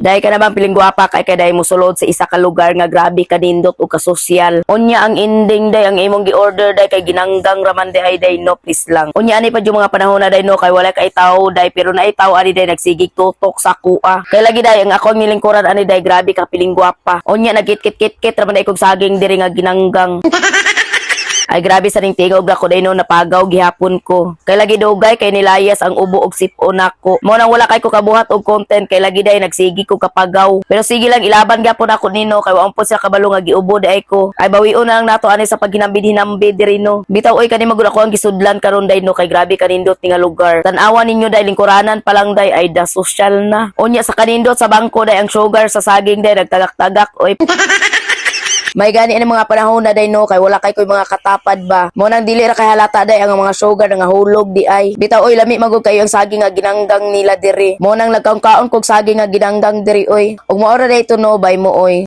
Dahil ka na bang piling gwapa kay kay dahil mosulod sa isa ka lugar nga grabe ka nindot o kasosyal? Unya ang ending day, ang imong gi-order day kay ginanggang raman day ay day no, please lang. Unya ani pa yung mga panahon na day no, kay wala kay tao day, pero naay tao ani day nagsigig tutok sa kuha. Kay lagi day ang akong nilingkuran ani day grabe ka piling gwapa. Unya nagkit-kit-kit raman day kog saging diri nga ginanggang. Ay, grabe sa ning tingog ako day no, napagaw gihapon ko. Kay lagi dugay kay nilayas ang ubo og sipon nako. Mo nang wala kay ko kabuhat og content kay lagi day nagsigi ko kapagaw. Pero sige lang, ilaban gyapon ako nino kay wa po sila kabalo nga giubo day ko. Ay, bawion na lang nato ani sa paghinambid-hinambid diri no. Bitaw oy, kani magud ako ang gisudlan karon day no, kay grabe kanindot ni nga lugar. Tan-awa ninyo day, lingkuranan pa lang day ay da social na. Unya sa kanindot sa bangko day, ang sugar sa saging day nagtagak-tagak oy. May gani ang mga panahon na day no, kay wala kay koy mga katapad ba. Mo nang dili ra kay halata day ang mga sugar nga hulog di ay. Bitaw oy, lami magud kayo ang saging nga ginanggang nila diri. Mo nang nagkaon-kaon kog saging nga ginanggang diri oy. Ug mao ra day to no, bye mo oy.